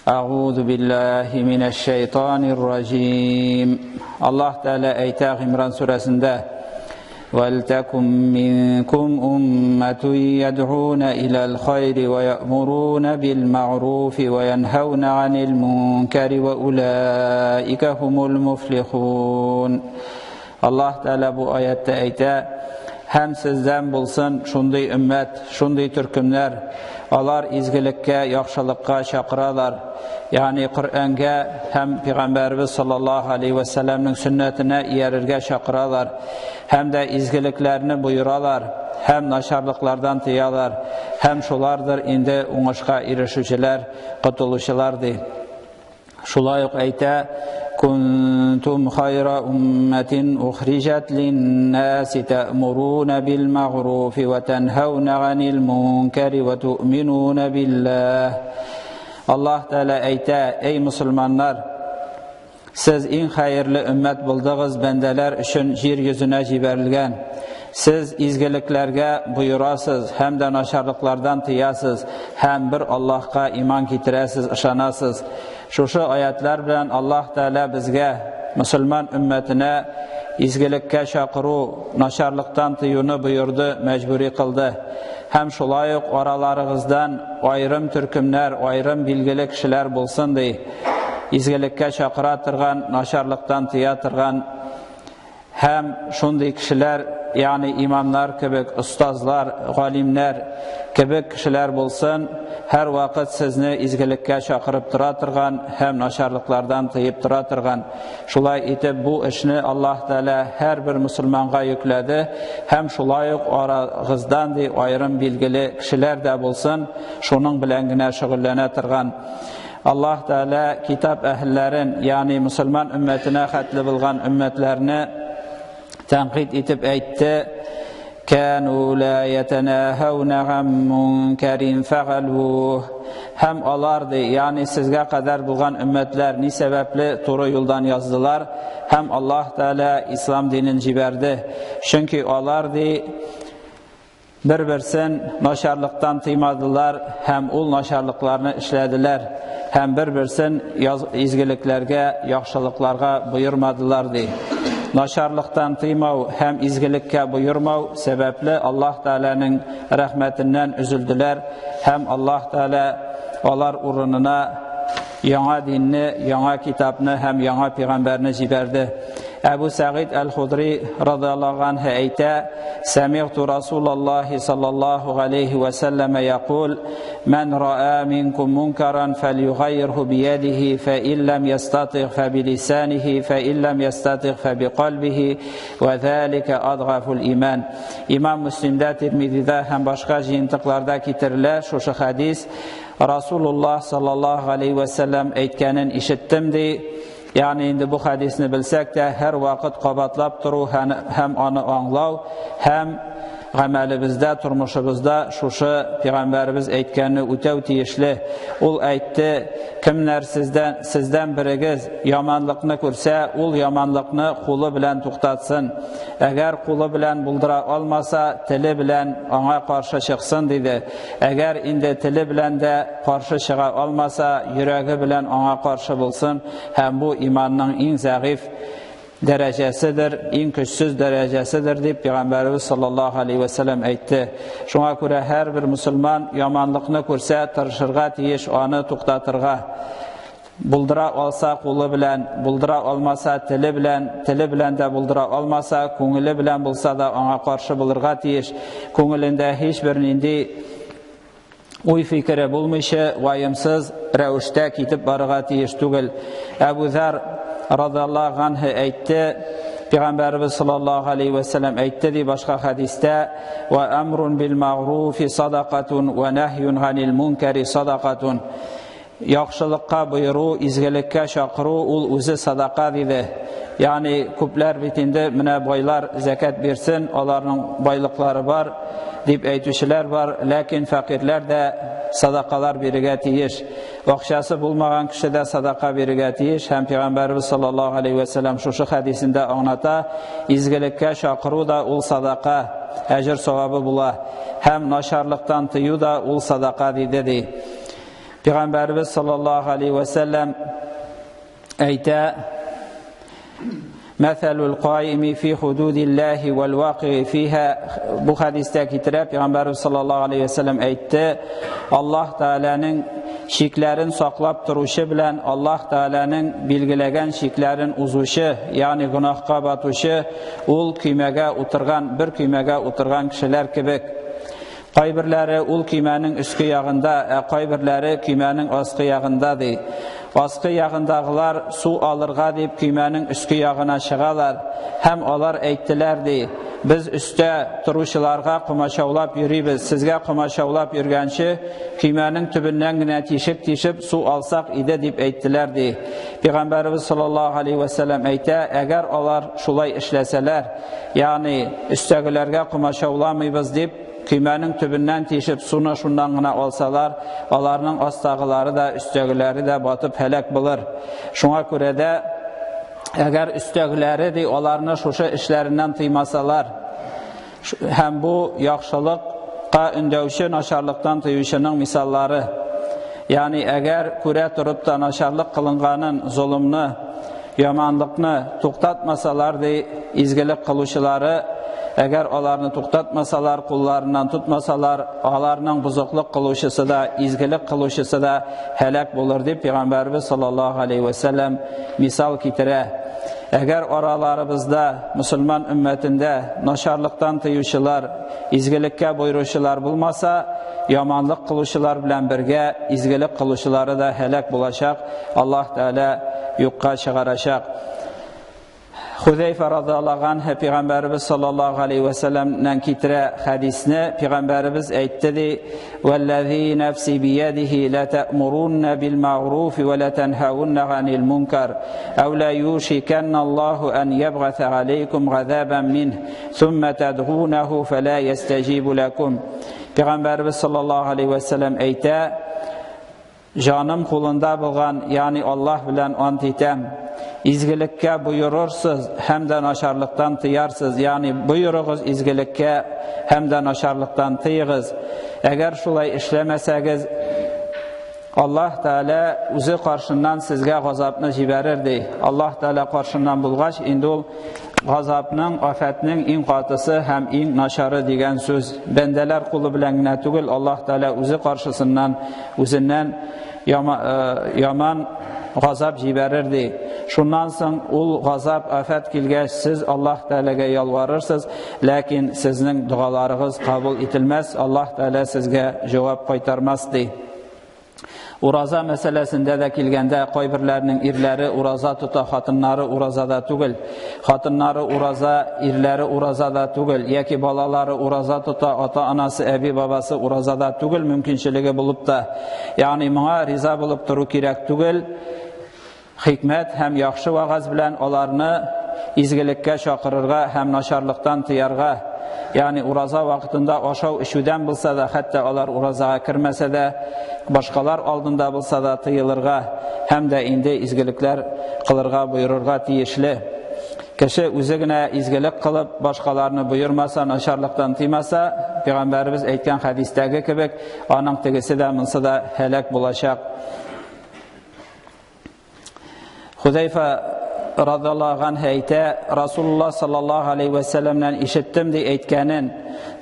أعوذ بالله من الشيطان الرجيم. الله تعالى әйтә Гыймран сүрәсендә: ولتكن منكم أمة يدعون إلى الخير ويأمرون بالمعروف وينهون عن المنكر وأولئك هم المفلحون. Аллаһ Тәгалә бу аятта әйтә: һәм сездән булсын шундый өммәт, шундый төркемнәр, алар изгелеккә, яхшылыкка чакыралар. Ягъни Коръәнгә һәм Пәйгамбәрбез саллаллаһу алейхи ва сәлламнең сөннәтенә иярергә чакыралар. Һәм дә изгелекләрне боералар, һәм начарлыклардан тыялар. Һәм шулардыр инде уңышка ирешүчеләр, котылучылар ди. Шулай ук әйтә: Кунтум хайра умматин ухриҗат лин-наси та'муруна бил мәгъруфи ва танһауна ганил мункари ва ту'минуна биллаһ. Аллаһ Тәгалә әйтә: Эй мусульманнар, сез иң хәерле өммәт булдыгыз, бәндәләр өчен җир йөзенә җибәрелгән. Сез изгелекләргә боерасыз һәм дә начарлыклардан тыясыз һәм бер Аллаһка иман китерәсез, ышанасыз. Шушы аятлар белән Аллаһ Тәгалә безгә, мусульман өммәтенә изгелеккә чакыру, начарлыктан тыюны боерды, мәҗбүри кылды. Һәм шулай ук араларыгыздан айрым төркемнәр, айрым билгеле кешеләр булсын ди. Изгелеккә чакыра торган, начарлыктан тыя торган һәм шундый кешеләр, ягъни имамнар кебек, остазлар, галимнәр кебек кешеләр булсын, һәр вакыт сезне изгелеккә чакырып тора торган һәм начарлыклардан тыеп тора торган. Шулай итеп бу эшне Аллаһ Тәгалә һәрбер мусульманга йөкләде һәм шулай ук арагыздан ди аерым билгеле кешеләр дә булсын, шуның белән генә шөгыльләнә торган. Аллаһ Тәгалә китап әһелләрен, ягъни мусульман өммәтенә хәтле булган өммәтләрне тәнкыйть итеп әйтте: Кәну ла ятанахауна ган мункарин фәгалуh. Һәм алар ди, ягъни сезгә кадәр булган өммәтләр ни сәбәпле туры юлдан яздылар һәм Аллаһ Тәгалә ислам динен җибәрде. Чөнки алар ди бер-берсен начарлыктан тыймадылар һәм ул начарлыкларны эшләделәр һәм бер-берсен изгелекләргә, яхшылыкларга боермадылар ди. Начарлыктан тыймау һәм изгелеккә боермау сәбәпле Аллаһ Тәгаләнең рәхмәтеннән өзелделәр һәм Аллаһ Тәгалә алар урынына яңа динне, яңа китапны һәм яңа пәйгамбәрне җибәрде. Әбу Сәгыйд әл-Худри радиаллаһу анһу әйтә: Сәмигъту Расулаллаһи саллаллаһу алейхи ва сәлләмә якул: Ман раа минкум мункаран фәлюгайирху биядихи, фә иллам ястатиъ фә билисанихи, фә иллам ястатиъ фә биқалбихи, ва залика адгафул иман. Имам Муслимдә, Тирмизидә һәм башка җыентыкларда китерелә шушы хадис. Расулуллаһ саллаллаһу алейхи ва сәлләм әйткәнен ишеттем ди. Ягъни инде бу хадисне белсәк тә, һәр вакыт кабатлап тору һәм аны аңлау һәм гамәлебездә, тормышыбызда шушы пәйгамбәребез әйткәнне үтәү тиешле. Ул әйтте: кемнәр сездән берегез яманлыкны күрсә, ул яманлыкны кулы белән туктатсын. Әгәр кулы белән булдыра алмаса, теле белән аңа каршы чыксын диде. Әгәр инде теле белән дә каршы чыга алмаса, йөрәге белән аңа каршы булсын, һәм бу иманның иң зәгыйф дәрәҗәседер, иң көчсез дәрәҗәседер дип Пәйгамбәребез саллаллаһу алейхи ва сәлләм әйтте. Шуңа күрә һәрбер мусульман яманлыкны күрсә, тырышырга тиеш аны туктатырга. Булдыра алса кулы белән, булдыра алмаса теле белән, теле белән дә булдыра алмаса, күңеле белән булса да аңа каршы булырга тиеш. Күңелендә һичбер нинди уй фикере булмыйча, ваемсыз рәвештә китеп барырга тиеш түгел. Әбу Зәр радиаллаһу анһу әйтте, Пәйгамбәребез саллаллаһу алейхи ва сәлләм әйтте ди башка хәдистә: "Ва амрун бил мәгъруфи садакатун ва нахьюн ганил мункари садакатун." Яхшылыкка боеру, изгелеккә чакыру ул үзе садака диде. Ягъни күпләр бит инде менә байлар зәкят бирсен, аларның байлыклары бар дип әйтүчеләр бар, ләкин фәкыйрьләр дә садакалар бирергә тиеш. Акчасы булмаган кеше дә садака бирергә тиеш һәм Пәйгамбәребез саллаллаһу алейхи ва сәлләм шушы хәдисендә аңлата, изгелеккә чакыру да ул садака, әҗер савабы була һәм начарлыктан тыю да ул садака диде ди. Пәйгамбәребез саллаллаһу алейхи ва сәлләм әйтә: Мәсәлул каими фи худудиллаһи вал вакыи фиһа. Бу хәдистә китерә, Пәйгамбәребез саллаллаһу алейхи ва сәлләм әйтте: Аллаһ Тәгаләнең чикләрен саклап торучы белән Аллаһ Тәгаләнең билгеләгән чикләрен узучы, ягъни гөнаһка батучы, ул көймәгә утырган, бер көймәгә утырган кешеләр кебек. Кайберләре ул көймәнең өске ягында, ә кайберләре көймәнең аскы ягында, ди. Аскы ягындагылар су алырга дип көймәнең өске ягына чыгалар һәм алар әйттеләр, ди, без өстә торучыларга комачаулап йөрибез, сезгә комачаулап йөргәнче, көймәнең төбеннән генә тишек тишеп су алсак иде, дип әйттеләр, ди. Пәйгамбәребез саллаллаһу алейһи вә сәлләм әйтә, әгәр алар шулай эшләсәләр, ягъни өстәгеләргә комачауламыйбыз дип, көймәнең төбеннән тишеп суны шуннан гына алсалар, аларның астагылары да, өстәгеләре дә батып һәлак булыр. Шуңа күрә дә, әгәр өстәгеләре ди, аларны шушы эшләреннән тыймасалар, һәм бу яхшылыкка өндәүче, начарлыктан тыючының мисаллары. Ягъни әгәр күрә торып та начарлык кылынганын, золымны, яманлыкны туктатмасалар, ди, изгелек кылучылары, әгәр аларны туктатмасалар, кулларыннан тотмасалар, аларның бозыклык кылучысы да, изгелек кылучысы да һәлак булыр, дип Пәйгамбәребез саллаллаһу алейһи вә сәлләм мисал китерә. Әгәр араларыбызда, мөселман өммәтендә начарлыктан тыючылар, изгелеккә боеручылар булмаса, яманлык кылучылар белән бергә изгелек кылучылары да һәлак булачак, Аллаһ Тәгалә юкка чыгарачак. Хузәйфә радиаллаһу анһу пәйгамбәребез саллаллаһу алейһи ва сәлләмнән китерә хәдисне, пәйгамбәребез әйтте ди: "Валлази нафси биядихи ла та'мурунна бил мәгъруф ва ла танһаунна ганил мункар, ау ла юшиканна Аллаһу ан ябгаса алейкум газабан минһ, сумма тадгунаху фала ястаҗибу лакум." Пәйгамбәребез саллаллаһу алейһи ва сәлләм әйтә: Җаным кулында булган, ягъни Аллаһ белән ант итәм, изгелеккә боерырсыз һәм дә начарлыктан тыярсыз, ягъни боерыгыз изгелеккә һәм дә начарлыктан тыегыз. Әгәр шулай эшләмәсәгез, Аллаһ Тәгалә үзе каршыннан сезгә газапны җибәрер, ди. Аллаһ Тәгалә каршыннан булгач, инде ул газапның, афәтнең иң катысы һәм иң начары дигән сүз. Бәндәләр кулы белән генә түгел, Аллаһ Тәгалә үзе каршысыннан, үзеннән яман газап җибәрер, ди. Шуннан соң ул газап, афәт килгәч, сез Аллаһ Тәгаләгә ялварырсыз, ләкин сезнең догаларыгыз кабул ителмәс, Аллаһ Тәгалә сезгә җавап кайтармас, ди. Ураза мәсьәләсендә дә килгәндә, кайберләренең ирләре ураза тота, хатыннары уразада түгел. Хатыннары ураза, ирләре уразада түгел, яки балалары ураза тота, ата-анасы, әби-бабасы уразада түгел, мөмкинчелеге булып та. Ягъни моңа риза булып тору кирәк түгел. Хикмәт һәм яхшы вәгазь белән аларны изгелеккә чакырырга һәм начарлыктан тыярга, ягъни ураза вакытында ашау-эчүдән булса да, хәтта алар уразага кермәсә дә, башкалар алдында булса да тыелырга һәм дә инде изгелекләр кылырга боерырга тиешле. Кеше үзе генә изгелек кылып, башкаларны боермаса, начарлыктан тыймаса, пәйгамбәребез әйткән хәдистәге кебек, аның тегесе дә, монсы да һәлак булачак. Хузайфа радиаллаһу анһу әйтә, Расулуллаһ саллаллаһу алейһи вә сәлләмнән ишеттем ди әйткәнен: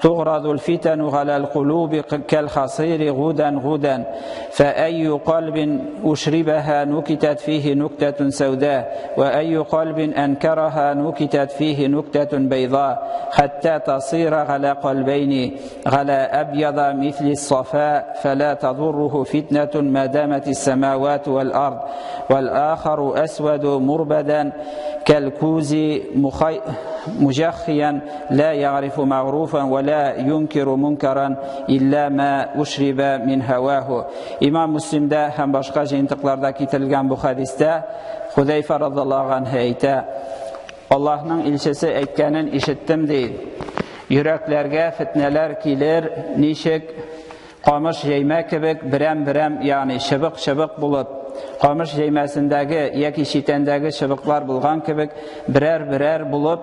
Туградул фитану галал кулуби кал хасири гудан гудан, фа айю қалбин ушрибаха нукитат фихи нуктатун сауда, ва айю қалбин анкараха нукитат фихи нуктатун байда, хатта тасира гала қалбайни على أبيض مثل الصفاء فلا تضره فتنة ما دامت السماوات والأرض، والآخر أسود مربدا كالكوز مجخيا لا يعرف معروفا ولا ينكر منكرا إلا ما أشرب من هواه. İmam Müslim'de hem başka җыентыкларда китерелгән бу хәдистә Хузәйфә радиаллаһу анһу әйтә: Аллаһның илчесе әйткәнен ишеттем ди. Йөрәкләргә фитнәләр килер, ничек камыш җәймә кебек берәм-берәм, ягъни чыбык-чыбык булып, камыш җәймәсендәге яки читәндәге чыбыклар булган кебек берәр-берәр булып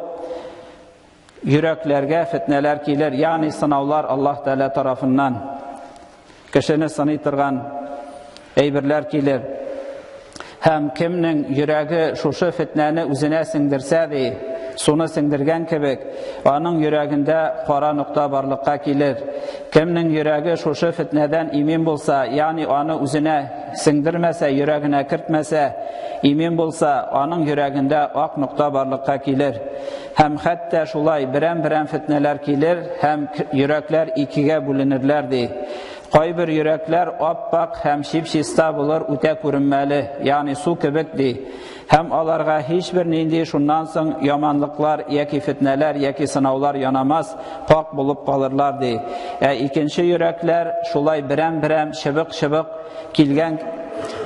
йөрәкләргә фитнәләр килер, ягъни сынаулар Аллаһ Тәгалә тарафыннан. Кешене сыный торган әйберләр килер. Һәм кемнең йөрәге шушы фетнәне үзенә сеңдерсә, ди, суны сеңдергән кебек, аның йөрәгендә кара нокта барлыкка килер. Кемнең йөрәге шушы фетнәдән имин булса, ягъни аны үзенә сеңдермәсә, йөрәгенә кертмәсә, имин булса, аның йөрәгендә ак нокта барлыкка килер. Һәм хәтта шулай берәм-берәм фетнәләр килер һәм йөрәкләр икегә бүленерләр, ди. Кайбер йөрәкләр ап-ак һәм чип-чиста булыр, үтә күренмәле, ягъни су кебек, ди. Һәм аларга һичбер нинди шуннан соң яманлыклар яки фетнәләр яки сынаулар янамас, пакь булып калырлар, ди. Ә икенче йөрәкләр шулай берәм-берәм чыбык-чыбык килгән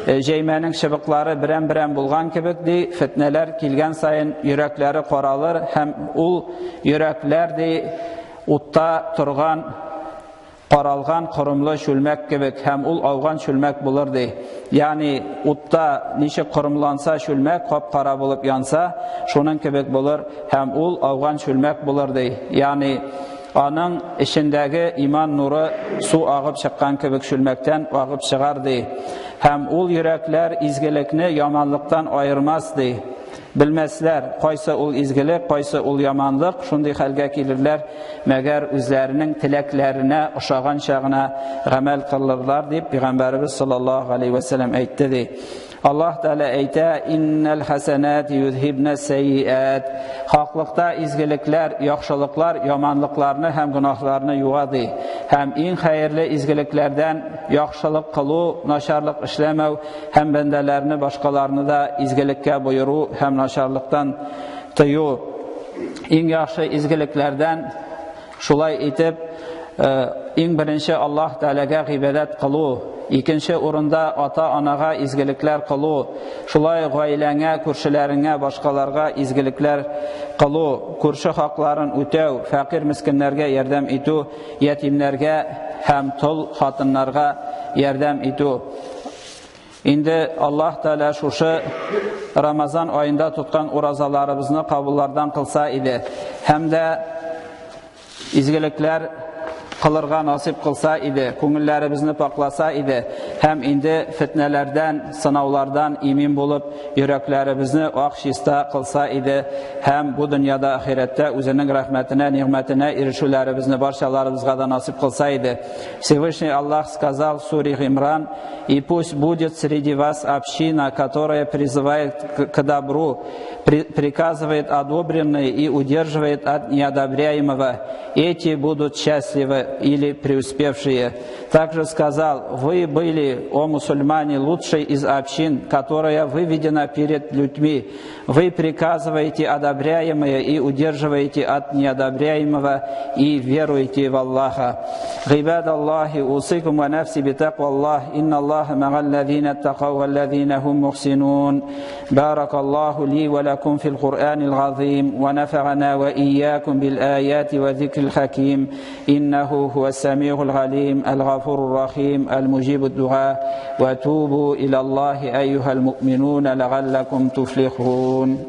җәймәнең чыбыклары берәм-берәм булган кебек, ди, фетнәләр килгән саен йөрәкләре каралыр һәм ул йөрәкләр, ди, утта торган каралган корымлы чүлмәк кебек һәм ул ауган чүлмәк булыр, ди. Ягъни утта ничек корымланса чүлмәк кап-кара булып янса, шуның кебек булыр һәм ул ауган чүлмәк булыр, ди. Ягъни аның эчендәге иман нуры су агып чыккан кебек чүлмәктән агып чыгар, ди. Һәм ул йөрәкләр изгелекне яманлыктан аермас, ди. Белмәсләр, кайсы ул изгелек, кайсы ул яманлык, шундый хәлгә килерләр, мәгәр үзләренең теләкләренә ошаганча гына гамәл кылырлар, дип Пәйгамбәребез саллаллаһу алейһи вә сәлләм әйтте, ди. Аллаһ Тәгалә әйтә: "Иннәл хәсәнәти юзһибнә сәйиәт." Хаклыкта изгелекләр, яхшылыклар яманлыкларны һәм гөнаһларны юа, ди. Һәм иң хәерле изгелекләрдән яхшылык кылу, начарлык эшләмәү һәм бәндәләрне башкаларны да изгелеккә боеру һәм начарлыктан тыю. Иң яхшы изгелекләрдән шулай итеп, иң беренче Аллаһ Тәгаләгә гыйбадәт кылу, икенче урында ата-анага изгелекләр кылу, шулай гаиләңә, күршеләреңә, башкаларга изгелекләр кылу, күрше хакларын үтәү, фәкыйрь мескеннәргә ярдәм итү, ятимнәргә һәм тол хатыннарга ярдәм итү. Инде Аллаһ Тәгалә шушы Рамазан аенда тоткан уразаларыбызны кабуллардан кылса иде һәм дә изгелекләр кылырга насыйп кылса иде, күңелләребезне пакласа иде һәм инде фетнәләрдән, сынаулардан имин булып, йөрәкләребезне ак чиста кылса иде һәм бу дөньяда, ахирәттә үзенең рәхмәтенә, нигъмәтенә ирешүләребезне барчаларыбызга да насыйп кылса иде. Всевышний Аллах сказал в суре Имран: «И пусть будет среди вас община, которая призывает к добру, приказывает одобренное и удерживает от неодобряемого. Эти будут счастливы или преуспевшие». Также сказал: «Вы были, о мусульмане, лучшей из общин, которая выведена перед людьми. Вы приказываете одобряемое и удерживаете от неодобряемого и веруете в Аллаха». عباد الله أوصيكم ونفسي بتقوى الله إن الله مع الذين اتقوا والذين هم محسنون. بارك الله لي ولكم في القرآن العظيم ونفعنا وإياكم بالآيات وذكر الحكيم إنه هو السميع العليم الغفور الرحيم المجيب الدعاء. وتوبوا إلى الله أيها المؤمنون لعلكم تفلحون.